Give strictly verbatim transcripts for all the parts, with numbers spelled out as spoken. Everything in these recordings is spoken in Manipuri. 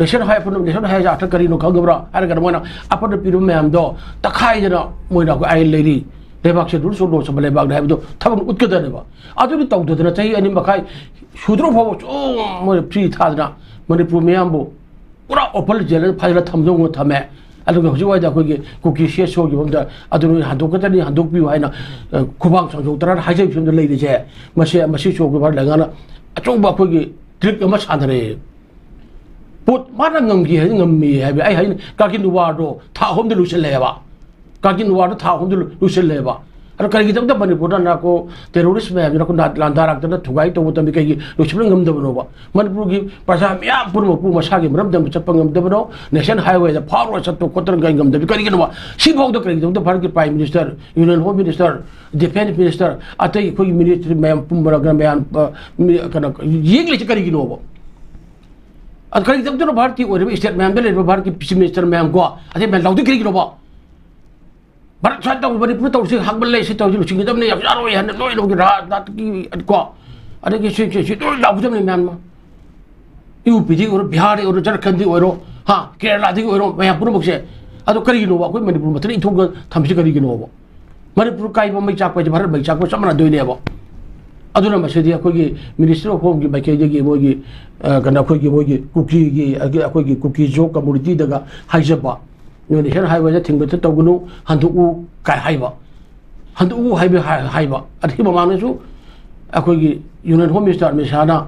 ꯅꯦꯁꯟ ꯍꯥꯏ ꯑꯄꯟꯕ, ꯅꯦꯁꯟ ꯍꯥꯏ ꯑꯥꯔꯊ ꯀꯔꯤꯅꯣ ꯈꯪꯗꯕ꯭ꯔꯥ ꯍꯥꯏꯔꯒꯅ ꯃꯣꯏꯅ ꯑꯄꯟꯕ ꯄꯤꯔꯕ ꯃꯌꯥꯝꯗꯣ ꯇꯛꯈꯥꯏꯗꯅ ꯃꯣꯏꯅ ꯑꯩꯈꯣꯏ ꯑꯥꯏꯟ ꯂꯩꯔꯤ, ꯂꯩꯕꯥꯛꯁꯦ ꯔꯨꯜꯁ ꯑꯣꯐ ꯂꯣ ꯆꯠꯄ ꯂꯩꯕꯥꯛꯅꯤ ꯍꯥꯏꯕꯗꯣ ꯊꯕꯛ ꯎꯠꯀꯗꯕꯅꯦꯕ꯫ ꯑꯗꯨꯗꯤ ꯇꯧꯗꯗꯅ ꯆꯍꯤ ꯑꯅꯤ ꯃꯈꯥꯏ ꯁꯨꯗ꯭ꯔꯣ ꯐꯥꯎꯕ ꯁꯨꯝ ꯃꯣꯏꯅ ꯐ꯭ꯔꯤ ꯊꯥꯗꯅ ꯃꯅꯤꯄꯨꯔ ꯃꯤꯌꯥꯝꯕꯨ ꯄꯨꯔꯥ ꯑꯣꯄꯟ ꯖꯦꯜꯗ ꯐꯥꯖꯤꯜꯂ ꯊꯝꯗꯧꯅ ꯊꯝꯃꯦ꯫ ꯑꯗꯨꯒ ꯍꯧꯖꯤꯛ ꯋꯥꯏꯗ ꯑꯩꯈꯣꯏꯒꯤ ꯀꯨꯀꯤ ꯁꯤ ꯑꯦꯁ ꯑꯣꯒꯤ ꯃꯐꯝꯗ ꯑꯗꯨ ꯅꯣꯏ ꯍꯟꯗꯣꯛꯀꯗꯕꯅꯤ, ꯍꯟꯗꯣꯛꯄꯤꯌꯨ ꯍꯥꯏꯅ, ꯑ, ꯈꯨꯕꯥꯛ ꯆꯥꯎꯊꯣꯛꯇꯅ ꯍꯥꯏꯖꯕ ꯐꯤꯕꯝꯗ ꯂꯩꯔꯤꯁꯦ꯫ ꯃꯁꯤ, ꯃꯁꯤ ꯆꯣꯛꯀꯤ ꯚꯥꯔꯠ ꯂꯩꯉꯥꯛꯅ ꯑꯆꯧꯕ ꯑꯩꯈꯣꯏꯒꯤ ꯇ꯭ꯔꯤꯛ ꯑꯃ ꯁꯥꯟꯅꯔꯦ꯫ ꯄꯣꯠ ꯃꯥꯅ ꯉꯝꯈꯤ ꯍꯥꯏꯗꯤ ꯉꯝꯃꯤ ꯍꯥꯏꯕ꯫ ꯑꯩ ꯍꯥꯏꯅ ꯀꯥꯔꯒꯤꯜ ꯋꯥꯔꯗꯣ ꯊꯥ ꯑꯍꯨꯝꯗ ꯂꯣꯏꯁꯤꯜꯂꯦꯕ꯫ ꯀꯥꯔꯒꯤꯜ ꯋꯥꯔꯗꯣ ꯊꯥ ꯑꯍꯨꯝꯗ ꯂꯣꯏꯁꯤꯜꯂꯦꯕ꯫ ꯑꯗꯣ ꯀꯔꯤꯒꯤꯗꯃꯛꯇ ꯃꯅꯤꯄꯨꯔꯗ ꯅꯥꯔꯀꯣ ꯇꯦꯔꯣꯔꯤꯁ ꯃꯌꯥꯝꯁꯤꯅ ꯑꯩꯈꯣꯏ ꯂꯥꯟ-, ꯂꯥꯟꯗꯥꯔꯛꯇꯅ ꯊꯨꯒꯥꯏ ꯇꯧꯕ ꯃꯇꯝꯗ ꯀꯩꯒꯤ ꯂꯣꯏꯁꯤꯟꯕ ꯉꯝꯗꯕꯅꯣꯕ? ꯃꯅꯤꯄꯨꯔꯒꯤ ꯄ꯭ꯔꯖꯥ ꯃꯌꯥꯝ ꯄꯨꯝꯅꯃꯛꯄꯨ ꯃꯁꯥꯒꯤ ꯃꯔꯝꯗꯝꯗ ꯆꯠꯄ ꯉꯝꯗꯕꯅꯣ? ꯅꯦꯁꯅꯦꯜ ꯍꯥꯏꯋꯦꯗ ꯐꯥꯎꯔꯒ ꯆꯠꯄ ꯈꯣꯠꯇꯅ ꯀꯔꯤ ꯉꯝꯗꯕ ꯀꯔꯤꯒꯤꯅꯣꯕ? ꯁꯤꯐꯥꯎꯗ ꯀꯔꯤꯒꯤꯗꯃꯛꯇ ꯚꯥꯔꯠꯀꯤ prime minister, union home minister, defence minister, ꯑꯇꯩ ꯑꯩꯈꯣꯏꯒꯤ ꯃꯤꯅꯤꯁꯇ꯭ꯔꯤ ꯃꯌꯥꯝ ꯄꯨꯝꯕꯅ ꯃꯌꯥꯝ, ꯑ, ꯃꯤ-, ꯀꯩꯅꯣ, ꯌꯦꯡꯂꯤꯁꯤ ꯀꯔꯤꯒꯤꯅꯣꯕ? ꯑꯗꯨ ꯀꯔꯤꯒꯤꯗꯃꯛꯇꯅꯣ ꯚꯥꯔꯠꯀꯤ ꯑꯣꯏꯔꯤꯕ ꯁ꯭ꯇꯦꯠ ꯃꯌꯥꯝꯗ ꯂꯩꯔꯤꯕ ꯚꯥꯔꯠꯀꯤ ꯆꯤꯐ ꯃꯤꯅꯤꯁꯇꯔ ꯃꯌꯥꯝ ꯀꯣ, ꯑꯇꯩ ꯃꯌꯥꯝ ꯂꯥꯎꯗꯣꯏ ꯀꯔꯤꯒꯤꯅꯣꯕ? ꯚꯥꯔꯠ ꯁꯨꯃꯥꯏꯅ ꯇꯧꯕ, ꯃꯅꯤꯄꯨꯔ ꯇꯧꯔꯤꯁꯤ ꯍꯥꯡꯃꯜꯂꯦ, ꯁꯤ ꯇꯧꯔꯤꯁꯤ ꯂꯣꯏꯁꯤꯟꯒꯗꯕꯅꯤ, ꯌꯥꯝ ꯌꯥꯔꯣꯏ ꯍꯥꯏꯅ ꯂꯣꯏ ꯂꯧꯒꯤ ꯔꯥꯖꯅꯥꯠꯀꯤ ꯀꯣ, ꯑꯗꯒꯤ ꯁꯤ, ꯁꯤ, ꯁꯤ ꯂꯣꯏ ꯂꯥꯎꯒꯗꯕꯅꯤ ꯃꯌꯥꯝ ꯑꯃ꯫ ꯌꯨ ꯄꯤꯗꯒꯤ ꯑꯣꯏꯔꯣ, ꯕꯤꯍꯥꯔꯗꯒꯤ ꯑꯣꯏꯔꯣ, ꯖꯔꯈꯟꯗꯒꯤ ꯑꯣꯏꯔꯣ, ꯍꯥ, ꯀꯦꯔꯂꯥꯗꯒꯤ ꯑꯣꯏꯔꯣ, ꯃꯌꯥꯝ ꯄꯨꯝꯅꯃꯛꯁꯦ꯫ ꯑꯗꯣ ꯀꯔꯤꯒꯤꯅꯣꯕ ꯑꯩꯈꯣꯏ ꯃꯅꯤꯄꯨꯔ ꯃꯊꯟꯇ ꯏꯟꯊꯣꯛꯑꯒ ꯊꯝꯃꯤꯁꯤ ꯀꯔꯤꯒꯤꯅꯣꯕ? ꯃꯅꯤꯄꯨꯔ ꯀꯥꯏꯕ ꯃꯩ ꯆꯥꯛꯄ ꯍꯥꯏꯁꯦ ꯚꯥꯔꯠ ꯃꯩ ꯆꯥꯛꯄ ꯆꯞ ꯃꯥꯟꯅꯗꯣꯏꯅꯦꯕ꯫ ꯑꯗꯨꯅ ꯃꯁꯤꯗꯤ ꯑꯩꯈꯣꯏꯒꯤ ꯃꯤꯅꯤꯁꯇ꯭ꯔꯤ ꯑꯣꯐ ꯍꯣꯝꯒꯤ ꯃꯥꯏꯀꯩꯗꯒꯤ ꯃꯣꯏꯒꯤ, ꯑ, ꯀꯩꯅꯣ, ꯑꯩꯈꯣꯏꯒꯤ ꯃꯣꯏꯒꯤ ꯀꯨꯀꯤꯒꯤ, ꯑꯩꯈꯣꯏꯒꯤ ꯀꯨꯀꯤ ꯖꯣ ꯀꯝꯃꯨꯅꯤꯇꯤꯗꯒ ꯍꯥꯏꯖꯕ, ꯅꯣꯏꯅ ꯍꯦꯟ ꯍꯥꯏꯋꯦꯗ ꯊꯤꯡꯕꯗ ꯇꯧꯒꯅꯨ, ꯍꯟꯗꯣꯛꯎ ꯀꯥꯏ ꯍꯥꯏꯕ꯫ ꯍꯟꯗꯣꯛꯎ ꯍꯥꯏꯕ, ꯍꯥꯏ-, ꯍꯥꯏꯕ꯫ ꯑꯗꯒꯤ ꯃꯃꯥꯡꯗꯁꯨ ꯑꯩꯈꯣꯏꯒꯤ ꯌꯨꯅꯤꯌꯟ ꯍꯣꯝ ꯃꯤꯅꯤꯁꯇꯔ ꯑꯃꯤꯠ ꯁꯥꯍꯅ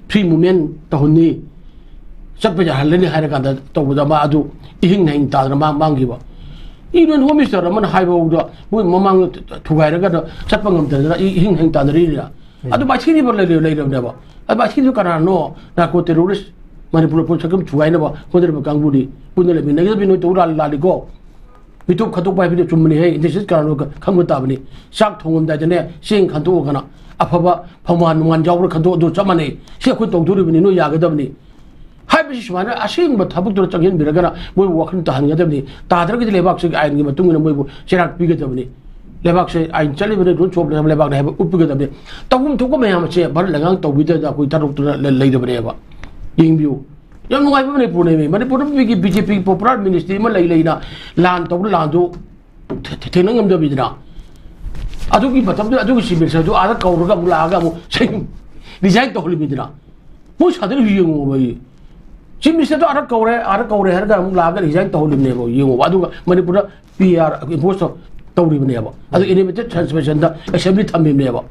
ꯐ꯭ꯔꯤ ꯃꯨꯚꯃꯦꯟ ꯇꯧꯍꯟꯅꯤ, ꯆꯠꯄ ꯌꯥꯍꯜꯂꯅꯤ ꯍꯥꯏꯔ ꯀꯥꯟꯗ ꯇꯧꯕꯗ ꯃꯥ ꯑꯗꯨ ꯏꯍꯤꯡ ꯅꯍꯤꯡ ꯇꯥꯗꯅ ꯃꯥ ꯃꯥꯡꯈꯤꯕ꯫ ꯌꯨꯅꯤꯌꯟ ꯍꯣꯝ ꯃꯤꯅꯤꯁꯇꯔ ꯑꯃꯅ ꯍꯥꯏꯕꯐꯥꯎꯗ ꯃꯣꯏ ꯃꯃꯥꯡꯗ ꯊꯨꯒꯥꯏꯔꯒ ꯆꯠꯄ ꯉꯝꯗꯗꯅ ꯏ-, ꯏꯍꯤꯡ ꯅꯍꯤꯡ ꯇꯥꯅꯔꯤꯅꯤꯅ꯫ ꯎꯝ꯫ ꯑꯗꯨ ꯃꯥꯏꯊꯤꯔꯤꯕ ꯂꯩꯔ-, ꯂꯩꯔꯕꯅꯦꯕ꯫ ꯑꯗꯨ ꯃꯥꯏꯊꯤꯔꯤꯕ ꯀꯅꯥꯅꯣ? ꯅꯥꯔꯀꯣ ꯇꯦꯔꯣꯔꯤꯁ ꯃꯅꯤꯄꯨꯔ ꯄꯣꯠ ꯁꯛꯇꯝ ꯊꯨꯒꯥꯏꯅꯕ ꯍꯣꯠꯅꯔꯤꯕ ꯀꯥꯡꯕꯨꯅꯤ꯫ ꯄꯨꯟꯅ ꯂꯩꯃꯤꯟꯅꯒꯗꯕꯅꯤ꯫ ꯅꯣꯏ ꯇꯧ ꯂꯥꯜ-, ꯂꯥꯜꯂꯤꯀꯣ꯫ ꯃꯤꯇꯣꯞ ꯈꯟꯗꯣꯛꯄ ꯍꯥꯏꯕꯗꯤ ꯑꯆꯨꯝꯕꯅꯤ ꯍꯦ, intelligence ꯀꯅꯥꯅꯣ ꯈ-, ꯈꯪꯕ ꯇꯥꯕꯅꯤ꯫ ꯆꯥꯛ ꯊꯣꯡꯉꯝꯗꯥꯏꯗꯅꯦ ꯆꯦꯡ ꯈꯟꯗꯣꯛꯑꯒꯅ ꯑꯐꯕ ꯐꯧꯃꯥꯟ ꯅꯨꯡꯃꯥꯟ ꯌꯥꯎꯕ꯭ꯔꯥ ꯈꯟꯗꯣꯛ, ꯑꯗꯨ ꯆꯞ ꯃꯥꯟꯅꯩ꯫ ꯁꯤ ꯑꯩꯈꯣꯏ ꯇꯧꯗꯣꯔꯤꯕꯅꯤ, ꯅꯣꯏ ꯌꯥꯒꯗꯕꯅꯤ꯫ ꯍꯥꯏꯕꯁꯤ ꯁꯨꯃꯥꯏꯅ ꯑꯁꯦꯡꯕ ꯊꯕꯛꯇꯨꯗ ꯆꯪꯁꯤꯟꯕꯤꯔꯒꯅ ꯃꯣꯏꯕꯨ ꯋꯥꯈꯜ ꯇꯥꯍꯟꯒꯗꯕꯅꯤ꯫ ꯇꯥꯗ꯭ꯔꯒꯗꯤ ꯂꯩꯕꯥꯛꯁꯤꯒꯤ ꯑꯥꯏꯟꯒꯤ ꯃꯇꯨꯡ ꯏꯟꯅ ꯃꯣꯏꯕꯨ ꯆꯩꯔꯥꯛ ꯄꯤꯒꯗꯕꯅꯤ꯫ ꯂꯩꯕꯥꯛꯁꯦ ꯑꯥꯏꯟ ꯆꯠꯂꯤꯕꯅꯤ, ꯔꯨꯜꯁ ꯑꯣꯐ ꯂꯩꯕꯥꯛꯅꯤ ꯍꯥꯏꯕ ꯎꯠꯄꯤꯒꯗꯕꯅꯤ꯫ ꯇꯧꯐꯝ ꯊꯣꯛꯄ ꯃꯌꯥꯝ ꯑꯁꯦ ꯚꯥꯔꯠ ꯂꯩꯉꯥꯛ ꯇꯧꯕꯤꯗꯅ ꯑꯩꯈꯣꯏ ꯊꯥꯗꯣꯛꯇꯨꯅ ꯂꯩ-, ꯂꯩꯔꯕꯅꯦꯕ꯫ ꯌꯦꯡꯕꯤꯌꯨ꯫ ꯌꯥꯝ ꯅꯨꯡꯉꯥꯏꯕ ꯃꯅꯤꯄꯨꯔꯅꯦꯃꯤ꯫ ꯃꯅꯤꯄꯨꯔꯗ ꯕꯤ ꯖꯦ ꯄꯤ ꯄꯣꯄꯨꯂꯔ ꯃꯤꯅꯤꯁꯇ꯭ꯔꯤ ꯑꯃ ꯂꯩ ꯂꯩꯅ ꯂꯥꯟ ꯇꯧꯕ ꯂꯥꯟꯗꯨ ꯊꯦ-, ꯊꯦ-, ꯊꯦꯡꯅ ꯉꯝꯗꯕꯤꯗꯅ꯫ ꯑꯗꯨꯒꯤ ꯃꯇꯝꯗꯨꯗ ꯑꯗꯨꯒꯤ ꯆꯤꯐ ꯃꯤꯅꯤꯁꯇꯔꯗꯨ ꯑꯥꯗ ꯀꯧꯔꯒ ꯑꯃꯨꯛ ꯂꯥꯛꯑꯒ ꯑꯃꯨꯛ ꯔꯤꯖꯥꯏꯟ ꯇꯧꯍꯜꯂꯤꯃꯤꯗꯅ꯫ ꯃꯣꯏ ꯁꯥꯗꯅ ꯌꯦꯡꯉꯣꯕ ꯑꯩ꯫ ꯆꯤꯐ ꯃꯤꯅꯤꯁꯇꯔꯗꯣ ꯑꯥꯗ ꯀꯧꯔꯦ, ꯑꯥꯗ ꯀꯧꯔꯦ ꯍꯥꯏꯔꯒ ꯑꯃꯨꯛ ꯂꯥꯛꯑꯒ ꯔꯤꯖꯥꯏꯟ ꯇꯧꯍꯜꯂꯤꯕꯅꯦꯕ, ꯌꯦꯡꯉꯣꯕ꯫ ꯑꯗꯨꯒ ꯃꯅꯤꯄꯨꯔꯗ ꯄꯤ ꯑꯥꯔ ꯏꯝꯄꯣꯁ ꯇꯧꯔꯤꯕꯅꯦꯕ꯫ ꯑꯗꯨ ꯏꯟꯗꯤꯃꯤꯇꯦꯠ ꯁꯁꯄꯦꯟꯁꯟꯗ ꯑꯦꯁꯦꯝꯕ꯭ꯂꯤ ꯊꯝꯃꯤꯕꯅꯦꯕ꯫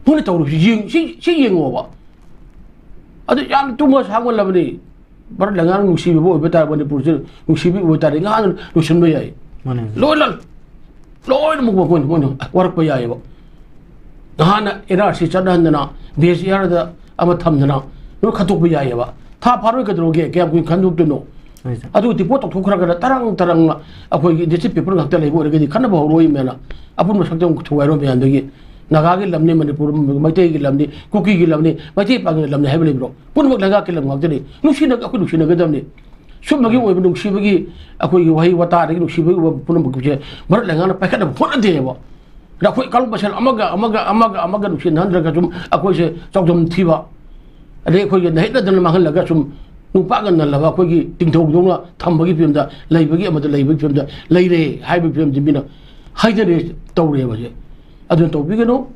ꯃꯣꯏꯅ ꯇꯧꯔꯤꯕꯁꯤ ꯌꯦꯡ-, ꯁꯤ, ꯁꯤ ꯌꯦꯡꯉꯣꯕ꯫ ꯑꯗꯨ ꯌꯥꯝ ꯇꯨꯝꯕ ꯁꯥꯡꯃꯜꯂꯕꯅꯤ꯫ ꯚꯥꯔꯠ ꯂꯩꯉꯥꯛꯅ ꯅꯨꯡꯁꯤꯕꯤꯕ ꯑꯣꯏꯕ ꯇꯥꯔꯦ, ꯃꯅꯤꯄꯨꯔꯁꯦ ꯅꯨꯡꯁꯤꯕꯤꯕ ꯑꯣꯏꯕ ꯇꯥꯔꯦ, ꯉꯍꯥꯟꯅ ꯂꯣꯏꯁꯤꯟꯕ ꯌꯥꯏ꯫ ꯃꯥꯅꯦ꯫ ꯂꯣꯏꯅ, ꯂꯣꯏꯅꯃꯛ ꯃꯣꯏꯅ, ꯃꯣꯏꯅ ꯋꯥꯔꯛꯄ ꯌꯥꯏꯑꯕ꯫ ꯉꯍꯥꯟꯅ ꯑꯦꯟ ꯑꯥꯔ ꯁꯤ ꯆꯠꯅꯍꯟꯗꯅ, ꯕꯤ ꯑꯦꯁ ꯑꯦ ꯑꯥꯔꯗ ꯑꯃ ꯊꯝꯗꯅ ꯂꯣꯏ ꯈꯟꯗꯣꯛꯄ ꯌꯥꯏꯑꯕ꯫ ꯊꯥ ꯐꯥꯔꯣꯏ ꯀꯩꯗꯧꯔꯒꯦ? ꯀꯌꯥꯝ ꯀꯨꯏꯅ ꯈꯟꯗꯣꯛꯇꯣꯏꯅꯣ? ꯍꯣꯏ ꯁꯥꯔ꯫ ꯑꯗꯨ ꯗꯤꯄꯣꯔꯠ ꯇꯧꯊꯣꯛꯈ꯭ꯔꯒꯅ ꯇꯔꯪ ꯇꯔꯪꯅ ꯑꯩꯈꯣꯏꯒꯤ ꯏꯟꯗꯤꯁꯇ꯭ꯔꯤꯛ ꯄꯤꯄꯜ ꯉꯥꯛꯇ ꯂꯩꯕ ꯑꯣꯏꯔꯒꯗꯤ ꯈꯟꯅꯕ ꯍꯧꯔꯣꯏ ꯃꯌꯥꯝꯅ꯫ ꯑꯄꯨꯟꯕ ꯁꯛꯇꯝ ꯊꯨꯒꯥꯏꯔꯣꯏ ꯃꯌꯥꯝꯗꯒꯤ꯫ ꯅꯥꯒꯥꯒꯤ ꯂꯝꯅꯤ ꯃꯅꯤꯄꯨꯔ, ꯃꯩꯇꯩꯒꯤ ꯂꯝꯅꯤ, ꯀꯨꯀꯤꯒꯤ ꯂꯝꯅꯤ, ꯃꯩꯇꯩ ꯄꯥꯡꯒꯜꯒꯤ ꯂꯝꯅꯤ ꯍꯥꯏꯕ ꯂꯩꯕ꯭ꯔꯣ? ꯄꯨꯝꯅꯃꯛ ꯂꯩꯉꯥꯛꯀꯤ ꯂꯝ ꯉꯥꯛꯇꯅꯤ꯫ ꯅꯨꯡꯁꯤꯅ-, ꯑꯩꯈꯣꯏ ꯅꯨꯡꯁꯤꯅꯒꯗꯕꯅꯤ꯫ ꯁꯨꯝꯕꯒꯤ ꯑꯣꯏꯕ ꯅꯨꯡꯁꯤꯕꯒꯤ, ꯑꯩꯈꯣꯏꯒꯤ ꯋꯥꯍꯩ ꯋꯥꯇꯥꯗꯒꯤ ꯅꯨꯡꯁꯤꯕꯒꯤ ꯑꯣꯏꯕ ꯄꯨꯝꯅꯃꯛꯁꯦ ꯚꯥꯔꯠ ꯂꯩꯉꯥꯛꯅ ꯄꯥꯏꯈꯠꯅꯕ ꯍꯣꯠꯅꯗꯦꯕ꯫ ꯑꯗ ꯑꯩꯈꯣꯏ ꯀꯥꯡꯂꯨꯞ ꯃꯁꯦꯜ ꯑꯃꯒ ꯑꯃꯒ, ꯑꯃꯒ ꯑꯃꯒ ꯅꯨꯡꯁꯤꯅꯍꯟꯗ꯭ꯔꯒ ꯁꯨꯝ ꯑꯩꯈꯣꯏꯁꯦ ꯆꯥꯎꯗꯝ ꯊꯤꯕ, ꯑꯗꯩ ꯑꯩꯈꯣꯏꯒꯤ ꯅꯍꯦꯠꯅꯗꯅ ꯃꯥꯡꯍꯜꯂꯒ ꯁꯨꯝ ꯅꯨꯄꯥꯒ ꯅꯜꯂꯕ ꯑꯩꯈꯣꯏꯒꯤ ꯇꯤꯡꯊꯧꯗꯧꯅ ꯊꯝꯕꯒꯤ ꯐꯤꯕꯝꯗ, ꯂꯩꯕꯒꯤ, ꯑꯃꯗ ꯂꯩꯕꯒꯤ ꯐꯤꯕꯝꯗ ꯂꯩꯔꯦ ꯍꯥꯏꯕꯒꯤ ꯐꯤꯕꯝꯁꯤ ꯃꯤꯅ ꯍꯥꯏꯅꯔꯦ, ꯇꯧꯔꯦꯕ ꯍꯧꯖꯤꯛ꯫ ꯑꯗꯨꯅ ꯇꯧꯕꯤꯒꯅꯨ꯫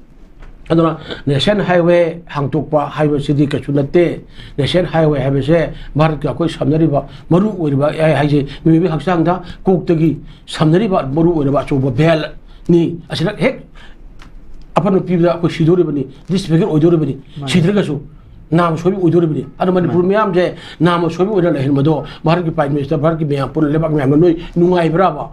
ꯑꯗꯨꯅ ꯅꯦꯁꯅꯦꯜ ꯍꯥꯏꯋꯦ ꯍꯥꯡꯗꯣꯛꯄ ꯍꯥꯏꯕꯁꯤꯗꯤ ꯀꯩꯁꯨ ꯅꯠꯇꯦ꯫ ꯅꯦꯁꯅꯦꯜ ꯍꯥꯏꯋꯦ ꯍꯥꯏꯕꯁꯦ ꯚꯥꯔꯠꯀ ꯑꯩꯈꯣꯏ ꯁꯝꯅꯔꯤꯕ ꯃꯔꯨ ꯑꯣꯏꯔꯤꯕ, ꯑꯩ ꯍꯥꯏꯁꯦ, ꯃꯤꯑꯣꯏꯕꯒꯤ ꯍꯛꯆꯥꯡꯗ ꯀꯣꯛꯇꯒꯤ ꯁꯝꯅꯔꯤꯕ ꯃꯔꯨ ꯑꯣꯏꯔꯕ ꯑꯆꯧꯕ ꯚꯦꯜꯅꯤ꯫ ꯑꯁꯤꯅ ꯍꯦꯛ ꯑꯄꯟꯕ ꯄꯤꯕꯗ ꯑꯩꯈꯣꯏ ꯁꯤꯗꯣꯔꯤꯕꯅꯤ, ꯗꯤꯁꯐꯤꯒꯔ ꯑꯣꯏꯗꯣꯔꯤꯕꯅꯤ꯫ ꯃꯥꯅꯤ꯫ ꯁꯤꯗ꯭ꯔꯒꯁꯨ ꯅꯥꯝ ꯁꯣꯏꯕ ꯑꯣꯏꯗꯣꯔꯤꯕꯅꯤ꯫ ꯑꯗꯣ ꯃꯅꯤꯄꯨꯔ ꯃꯥꯅꯤ꯫ ꯃꯤꯌꯥꯝꯁꯦ ꯅꯥꯝ ꯁꯣꯏꯕ ꯑꯣꯏꯅ ꯂꯩꯍꯟꯕꯗꯣ ꯚꯥꯔꯠꯀꯤ ꯄ꯭ꯔꯥꯏꯝ ꯃꯤꯅꯤꯁꯇꯔ, ꯚꯥꯔꯠꯀꯤ ꯃꯌꯥꯝ ꯄꯨꯟꯅ, ꯂꯩꯕꯥꯛ ꯃꯌꯥꯝꯅ ꯅꯣꯏ ꯅꯨꯡꯉꯥꯏꯕ꯭ꯔꯥꯕ?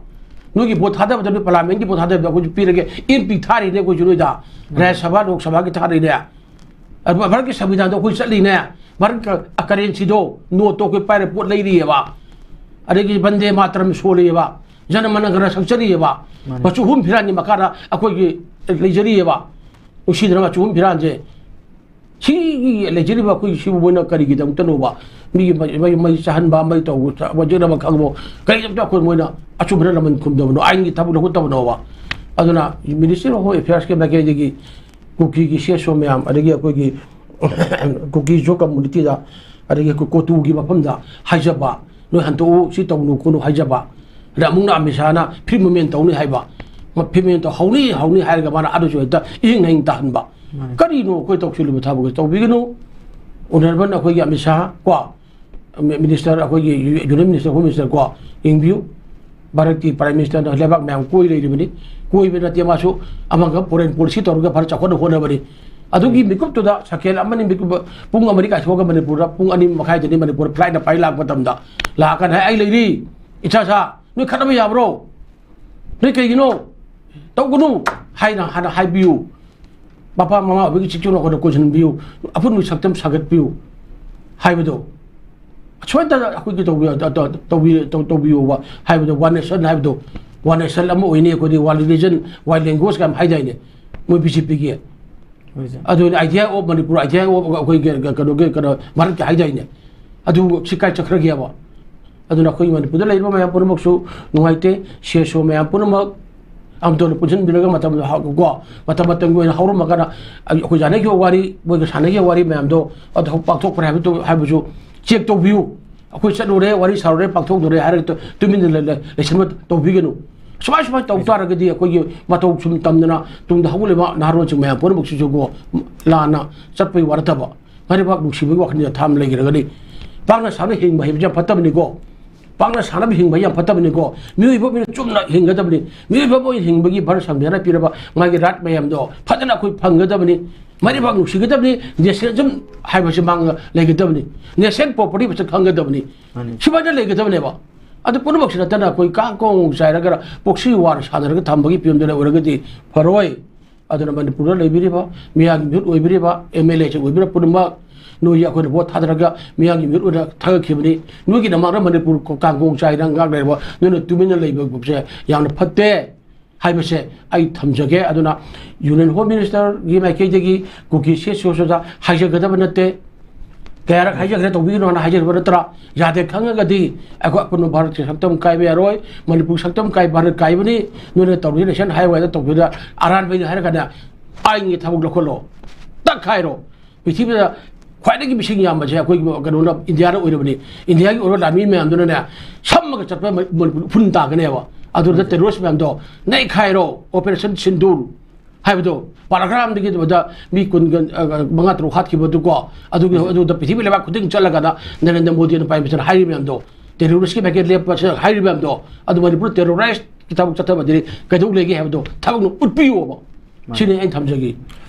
ꯅꯣꯏꯒꯤ ꯚꯣꯠ ꯊꯥꯗꯕꯗ, ꯅꯣꯏ ꯄꯥꯔꯂꯥꯃꯦꯟꯒꯤ ꯚꯣꯠ ꯊꯥꯗꯕꯗ ꯑꯩꯈꯣꯏꯁꯨ ꯄꯤꯔꯒꯦ, ꯑꯦꯝ ꯄꯤ ꯊꯥꯔꯤꯅꯦ ꯑꯩꯈꯣꯏꯁꯨ ꯅꯣꯏꯗ, ꯃꯥꯅꯤ꯫ ꯔꯥꯖ꯭ꯌ ꯁꯚꯥ, ꯂꯣꯛ ꯁꯚꯥꯒꯤ ꯊꯥꯔꯤꯅꯦ꯫ ꯑꯗꯨ ꯚꯥꯔꯠꯀꯤ ꯁꯪꯕꯤꯙꯥꯟꯗꯣ ꯑꯩꯈꯣꯏ ꯆꯠꯂꯤꯅꯦ, ꯚꯥꯔꯠꯀꯤ ꯀꯔꯦꯟꯁꯤꯗꯣ, ꯅꯣꯠꯇꯣ ꯑꯩꯈꯣꯏ ꯄꯥꯏꯔ ꯄꯣꯠ ꯂꯩꯔꯤꯑꯕ, ꯑꯗꯒꯤ ꯕꯟꯗꯦ ꯃꯥꯇꯔꯝ ꯁꯣꯜꯂꯤꯑꯕ, ꯖꯅ ꯃꯅ ꯒꯅ ꯁꯛꯆꯔꯤꯑꯕ, ꯃꯥꯅꯤ꯫ ꯃꯆꯨ ꯑꯍꯨꯝ ꯐꯤꯔꯥꯟꯒꯤ ꯃꯈꯥꯗ ꯑꯩꯈꯣꯏꯒꯤ ꯂꯩꯖꯔꯤꯑꯕ, ꯅꯨꯡꯁꯤꯗꯅ ꯃꯆꯨ ꯑꯍꯨꯝ ꯐꯤꯔꯥꯟꯁꯦ꯫ ꯁꯤꯒꯤ ꯂꯩꯖꯔꯤꯕ ꯑꯩꯈꯣꯏ ꯁꯤꯕꯨ ꯃꯣꯏꯅ ꯀꯔꯤꯒꯤꯗꯃꯛꯇꯅꯣꯕ? ꯃꯤꯒꯤ ꯃꯩ, ꯃꯩ, ꯃꯩ ꯆꯥꯍꯟꯕ, ꯃꯩ ꯇꯧꯕ, ꯋꯥꯖꯅꯕ ꯈꯪꯕ, ꯀꯔꯤꯒꯤꯗꯃꯛꯇ ꯑꯩꯈꯣꯏ ꯃꯣꯏꯅ ꯑꯆꯨꯝꯕꯅ ꯂꯃꯟ ꯈꯨꯝꯗꯕꯅꯣ, ꯑꯥꯏꯟꯒꯤ ꯊꯕꯛ ꯂꯧꯈꯠꯇꯕꯅꯣꯕ? ꯑꯗꯨꯅ Ministry of Home Affairs ꯀꯤ ꯃꯥꯏꯀꯩꯗꯒꯤ ꯀꯨꯀꯤꯒꯤ ꯁꯤ ꯑꯦꯁ ꯑꯣ ꯃꯌꯥꯝ, ꯑꯗꯒꯤ ꯑꯩꯈꯣꯏꯒꯤ ꯀꯨꯀꯤꯁꯨ ꯀꯝꯃꯨꯅꯤꯇꯤꯗ ꯑꯗꯒꯤ ꯑꯩꯈꯣꯏ ꯀꯣꯇꯨꯒꯤ ꯃꯐꯝꯗ ꯍꯥꯏꯖꯕ, ꯅꯣꯏ ꯍꯟꯗꯣꯛꯎ, ꯁꯤ ꯇꯧꯅꯨ ꯈꯣꯠꯅꯨ ꯍꯥꯏꯖꯕ, ꯑꯗ ꯑꯃꯨꯛꯅ ꯑꯃꯤꯠ ꯁꯥꯍꯅ free movement ꯇꯧꯅꯤ ꯍꯥꯏꯕ, ꯃ-, free movement ꯇꯧ-, ꯍꯧꯅꯤ ꯍꯧꯅꯤ ꯍꯥꯏꯔꯒ ꯃꯥꯅ ꯑꯗꯨꯁꯨ ꯍꯦꯛꯇ ꯏꯍꯤꯡ ꯍꯤꯡ ꯇꯥꯍꯟꯕ꯫ ꯃꯥꯅꯤ꯫ ꯀꯔꯤꯅꯣ ꯑꯩꯈꯣꯏ ꯇꯧꯁꯤꯜꯂꯨꯕ ꯊꯕꯛꯁꯦ? ꯇꯧꯕꯤꯒꯅꯨ꯫ Honourable ꯑꯩꯈꯣꯏꯒꯤ ꯑꯃꯤꯠ ꯁꯥꯍ ꯀꯣ, ꯃꯤ-, minister, ꯑꯩꯈꯣꯏꯒꯤ U-, union minister, home minister ꯀꯣ, ꯌꯦꯡꯕꯤꯌꯨ꯫ ꯚꯥꯔꯠꯀꯤ prime ministerꯅ ꯂꯩꯕꯥꯛ ꯃꯌꯥꯝ ꯀꯣꯏ ꯂꯩꯔꯤꯕꯅꯤ꯫ ꯀꯣꯏꯕ ꯅꯠꯇꯦ, ꯃꯥꯁꯨ ꯑꯃꯒ foreign policy ꯇꯧꯔꯒ ꯚꯥꯔꯠ ꯆꯥꯎꯈꯠꯅ ꯍꯣꯠꯅꯕꯅꯤ꯫ ꯑꯗꯨꯒꯤ ꯃꯤꯀꯨꯞꯇꯨꯗ ꯁꯦꯀꯦꯟ ꯑꯃꯅꯤ ꯃꯤꯀꯨꯞ, ꯄꯨꯡ ꯑꯃꯅꯤ ꯀꯥꯏꯊꯣꯛꯑꯒ ꯃꯅꯤꯄꯨꯔꯗ ꯄꯨꯡ ꯑꯅꯤ ꯃꯈꯥꯏꯗꯅꯤ ꯃꯅꯤꯄꯨꯔ flightꯅ ꯄꯥꯏ ꯂꯥꯛꯄ ꯃꯇꯝꯗ, ꯂꯥꯛꯑꯀꯥꯟꯗ "ꯑꯩ ꯂꯩꯔꯤ, ꯏꯆꯥ ꯁꯥ, ꯅꯣꯏ ꯈꯠꯅꯕ ꯌꯥꯕ꯭ꯔꯣ? ꯅꯣꯏ ꯀꯩꯒꯤꯅꯣ? ꯇꯧꯒꯅꯨ" ꯍꯥꯏꯅ ꯍꯥꯟꯅ ꯍꯥꯏꯕꯤꯌꯨ꯫ ꯃꯄꯥ ꯃꯃꯥ ꯑꯣꯏꯕꯒꯤ ꯆꯤꯛꯆꯨꯅ ꯑꯩꯈꯣꯏꯗ ꯀꯣꯏꯁꯤꯟꯕꯤꯌꯨ, ꯑꯄꯨꯟꯕ ꯁꯛꯇꯝ ꯁꯥꯒꯠꯄꯤꯌꯨ ꯍꯥꯏꯕꯗꯣ ꯁꯣꯏꯗꯅ ꯑꯩꯈꯣꯏꯒꯤ ꯇꯧꯕꯤꯌꯨ, ꯇꯧ-, ꯇꯧꯕꯤ-, ꯇꯧ-, ꯇꯧꯕꯤꯌꯣꯕ ꯍꯥꯏꯕꯗꯣ, one nation ꯍꯥꯏꯕꯗꯣ, one nation ꯑꯃ ꯑꯣꯏꯅꯤ ꯑꯩꯈꯣꯏꯗꯤ, one religion, one language ꯀꯥꯏꯅ ꯍꯥꯏꯗꯥꯏꯅꯦ ꯃꯣꯏ BJPꯒꯤ? ꯍꯣꯏ ꯁꯥꯔ꯫ ꯑꯗꯨꯅ idea of Manipur, idea of ꯑꯩꯈꯣꯏꯒꯤ ꯀꯩꯅꯣꯒꯤ, ꯀꯩꯅꯣ, ꯚꯥꯔꯠꯀꯤ ꯍꯥꯏꯗꯥꯏꯅꯦ? ꯑꯗꯨ ꯁꯤ ꯀꯥꯏ ꯆꯠꯈ꯭ꯔꯒꯦꯕ? ꯑꯗꯨꯅ ꯑꯩꯈꯣꯏ ꯃꯅꯤꯄꯨꯔꯗ ꯂꯩꯔꯤꯕ ꯃꯌꯥꯝ ꯄꯨꯝꯅꯃꯛꯁꯨ ꯅꯨꯡꯉꯥꯏꯇꯦ꯫ CSO ꯃꯌꯥꯝ ꯄꯨꯝꯅꯃꯛ ꯑꯃꯇꯣꯟꯗ ꯄꯨꯟꯁꯤꯟꯕꯤꯔꯒ ꯃꯇꯝ ꯍ-, ꯀꯣ, ꯃꯇꯝ ꯃꯇꯝꯒꯤ ꯑꯣꯏꯅ ꯍꯧꯔꯝꯃꯒꯅ ꯑꯩꯈꯣꯏ ꯁꯥꯟꯅꯈꯤꯕ ꯋꯥꯔꯤ, ꯃꯣꯏꯒ ꯁꯥꯟꯅꯈꯤꯕ ꯋꯥꯔꯤ ꯃꯌꯥꯝꯗꯣ ꯑꯗꯨ ꯍꯧ-, ꯄꯥꯡꯊꯣꯛꯄ꯭ꯔꯦ ꯍꯥꯏꯕꯗꯨ, ꯍꯥꯏꯕꯁꯨ check ꯇꯧꯕꯤꯌꯨ꯫ ꯑꯩꯈꯣꯏ ꯆꯠꯂꯨꯔꯦ, ꯋꯥꯔꯤ ꯁꯥꯔꯨꯔꯦ, ꯄꯥꯡꯊꯣꯛꯂꯨꯔꯦ ꯍꯥꯏꯔꯒ ꯇꯨ-, ꯇꯨꯃꯤꯟꯅ ꯂꯩ-, ꯂꯩ-, ꯂꯩꯁꯟꯕ ꯇꯧꯕꯤꯒꯅꯨ꯫ ꯁꯨꯃꯥꯏ, ꯁꯨꯃꯥꯏꯅ ꯇꯧ ꯇꯥꯔꯒꯗꯤ ꯑꯩꯈꯣꯏꯒꯤ ꯃꯇꯧ ꯁꯨꯝ ꯇꯝꯗꯅ ꯇꯨꯡꯗ ꯍꯧꯒꯠꯂꯤꯕ ꯅꯍꯥꯔꯣꯜꯁꯤꯡ ꯃꯌꯥꯝ ꯄꯨꯝꯅꯃꯛꯁꯤꯁꯨꯀꯣ ꯂꯥꯟꯅ ꯆꯠꯄꯒꯤ ꯋꯥ ꯅꯠꯇꯕ, ꯃꯔꯩꯕꯥꯛ ꯅꯨꯡꯁꯤꯕꯒꯤ ꯋꯥꯈꯜꯗ ꯊꯥꯝ ꯂꯩꯈ꯭ꯔꯒꯗꯤ, ꯄꯥꯛꯅ ꯁꯥꯟꯅ ꯍꯤꯡꯕ ꯍꯩꯕꯁꯦ ꯌꯥꯝ ꯐꯠꯇꯕꯅꯤꯀꯣ꯫ ꯄꯥꯛꯅ ꯁꯥꯟꯅꯕ ꯍꯤꯡꯕ ꯌꯥꯝ ꯐꯠꯇꯕꯅꯤꯀꯣ꯫ ꯃꯤꯑꯣꯏꯕ ꯑꯣꯏꯅ ꯆꯨꯝꯅ ꯍꯤꯡꯒꯗꯕꯅꯤ꯫ ꯃꯤꯑꯣꯏꯕ ꯑꯃ ꯑꯣꯏꯅ ꯍꯤꯡꯕꯒꯤ ꯚꯥꯔꯠ ꯁꯪꯕꯤꯙꯥꯟꯅ ꯄꯤꯔꯕ ꯃꯥꯒꯤ right ꯃꯌꯥꯝꯗꯣ ꯐꯖꯅ ꯑꯩꯈꯣꯏ ꯐꯪꯒꯗꯕꯅꯤ꯫ ꯃꯔꯩꯕꯥꯛ ꯅꯨꯡꯁꯤꯒꯗꯕꯅꯤ꯫ Nationalism ꯍꯥꯏꯕꯁꯤ ꯃꯥꯡꯗ ꯂꯩꯒꯗꯕꯅꯤ꯫ Nation property ꯃꯁꯛ ꯈꯪꯒꯗꯕꯅꯤ꯫ ꯃꯥꯅꯤ꯫ ꯁꯨꯃꯥꯏꯅ ꯂꯩꯒꯗꯕꯅꯦꯕ꯫ ꯑꯗꯨ ꯄꯨꯝꯅꯃꯛꯁꯤ ꯅꯠꯇꯅ ꯑꯩꯈꯣꯏ ꯀꯥꯡ ꯀꯣꯡ ꯆꯥꯏꯔꯒ ꯄꯣꯛꯁꯤ ꯋꯥꯔ ꯁꯥꯟꯅꯔꯒ ꯊꯝꯕꯒꯤ ꯐꯤꯕꯝꯗ ꯑꯣꯏꯔꯒꯗꯤ ꯐꯔꯣꯏ꯫ ꯑꯗꯨꯅ ꯃꯅꯤꯄꯨꯔꯗ ꯂꯩꯕꯤꯔꯤꯕ ꯃꯤꯌꯥꯝꯒꯤ ꯃꯤꯍꯨꯠ ꯑꯣꯏꯕꯤꯔꯤꯕ MLAꯁꯤꯡ ꯑꯣꯏꯕꯤꯔꯤꯕ ꯄꯨꯝꯅꯃꯛ, ꯅꯣꯏꯒꯤ ꯑꯩꯈꯣꯏꯅ vote ꯊꯥꯗꯔꯒ ꯃꯤꯌꯥꯝꯒꯤ ꯃꯤꯍꯨꯠ ꯑꯣꯏꯅ ꯊꯥꯒꯠꯈꯤꯕꯅꯤ꯫ ꯅꯣꯏꯒꯤ ꯅꯃꯥꯡꯗ ꯃꯅꯤꯄꯨꯔ ꯀꯥꯡꯒꯣꯡ ꯆꯥꯏꯅ ꯉꯥꯛ ꯂꯩꯔꯕ ꯅꯣꯏꯅ ꯇꯨꯃꯤꯟꯅ ꯂꯩꯕꯁꯦ ꯌꯥꯝꯅ ꯐꯠꯇꯦ ꯍꯥꯏꯕꯁꯦ ꯑꯩ ꯊꯝꯖꯒꯦ꯫ ꯑꯗꯨꯅ Union Home Ministerꯒꯤ ꯃꯥꯏꯀꯩꯗꯒꯤ ꯀꯨꯀꯤ CSOꯁꯤꯗ ꯍꯥꯏꯖꯒꯗꯕ ꯅꯠꯇꯦ꯫ ꯀꯌꯥꯔꯛ ꯍꯥꯏꯖꯈ꯭ꯔꯦ, ꯇꯧꯕꯤꯒꯅꯣ ꯍꯥꯏꯅ ꯍꯥꯏꯖꯈ꯭ꯔꯕ ꯅꯠꯇ꯭ꯔꯥ? ꯌꯥꯗꯦ ꯈꯪꯉꯒꯗꯤ ꯑꯩꯈꯣꯏ ꯑꯄꯨꯟꯕ ꯚꯥꯔꯠꯀꯤ ꯁꯛꯇꯝ ꯀꯥꯏꯕ ꯌꯥꯔꯣꯏ, ꯃꯅꯤꯄꯨꯔ ꯁꯛꯇꯝ ꯀꯥꯏ ꯚꯥꯔꯠ ꯀꯥꯏꯕꯅꯤ, ꯅꯣꯏꯅ ꯇꯧꯔꯤꯁꯦ Nation Highwayꯗ ꯇꯧꯕꯗ ꯑꯔꯥꯟꯕꯅꯤ ꯍꯥꯏꯔꯒꯅ ꯑꯥꯏꯟꯒꯤ ꯊꯕꯛ ꯂꯧꯈꯠꯂꯣ, ꯇꯛ ꯍꯥꯏꯔꯣ꯫ ꯄ꯭ꯔꯤꯊꯤꯕꯤꯗ ꯈ꯭ꯋꯥꯏꯗꯒꯤ ꯃꯤꯁꯤꯡ ꯌꯥꯝꯕꯁꯦ ꯑꯩꯈꯣꯏꯒꯤ ꯀꯩꯅꯣꯅ, ꯏꯟꯗꯤꯌꯥꯗ ꯑꯣꯏꯔꯕꯅꯤ꯫ ꯏꯟꯗꯤꯌꯥꯒꯤ ꯑꯣꯏꯕ ꯂꯥꯟꯃꯤ ꯃꯌꯥꯝꯗꯨꯅꯅꯦ ꯁꯝꯃꯒ ꯆꯠꯄ ꯃ-, ꯃꯅꯤꯄꯨꯔ ꯎꯐꯨꯟ ꯇꯥꯒꯅꯦꯕ꯫ ꯑꯗꯨꯗ ꯇꯦꯔꯣꯔꯤꯁ ꯃꯌꯥꯝꯗꯣ ꯅꯩꯈꯥꯏꯔꯣ, ꯑꯣꯄꯔꯦꯁꯟ ꯁꯤꯟꯗꯨꯔ ꯍꯥꯏꯕꯗꯣ, ꯄꯥꯔꯥꯒ꯭ꯔꯥꯐ ꯑꯃꯗꯒꯤ ꯑꯗꯨꯗ ꯃꯤ ꯀꯨꯟꯒ, ꯑ, ꯃꯉꯥ ꯇꯔꯨꯛ ꯍꯥꯠꯈꯤꯕꯗꯨꯀꯣ, ꯑꯗꯨꯒꯤ, ꯑꯗꯨꯗ ꯄ꯭ꯔꯤꯊꯤꯕꯤ ꯂꯩꯕꯥꯛ ꯈꯨꯗꯤꯡ ꯆꯠꯂꯒꯅ ꯅꯔꯦꯟꯗ꯭ꯔ ꯃꯣꯗꯤꯅ ꯄ꯭ꯔꯥꯏꯝ ꯃꯤꯅꯤꯁꯇꯔ ꯍꯥꯏꯔꯤ ꯃꯌꯥꯝꯗꯣ, ꯇꯦꯔꯣꯔꯤꯁꯀꯤ ꯃꯥꯏꯀꯩ ꯂꯦꯞꯄ ꯍꯥꯏꯔꯤ ꯃꯌꯥꯝꯗꯣ, ꯑꯗꯨ ꯃꯅꯤꯄꯨꯔ ꯇꯦꯔꯣꯔꯥꯏꯁꯀꯤ ꯊꯕꯛ ꯆꯠꯊꯕꯗꯤ ꯀꯩꯗꯧ ꯂꯩꯒꯦ ꯍꯥꯏꯕꯗꯣ ꯊꯕꯛꯅ ꯎꯠꯄꯤꯌꯣꯕ꯫ ꯁꯤꯅꯤ ꯑꯩꯅ ꯊꯝꯖꯒꯦ꯫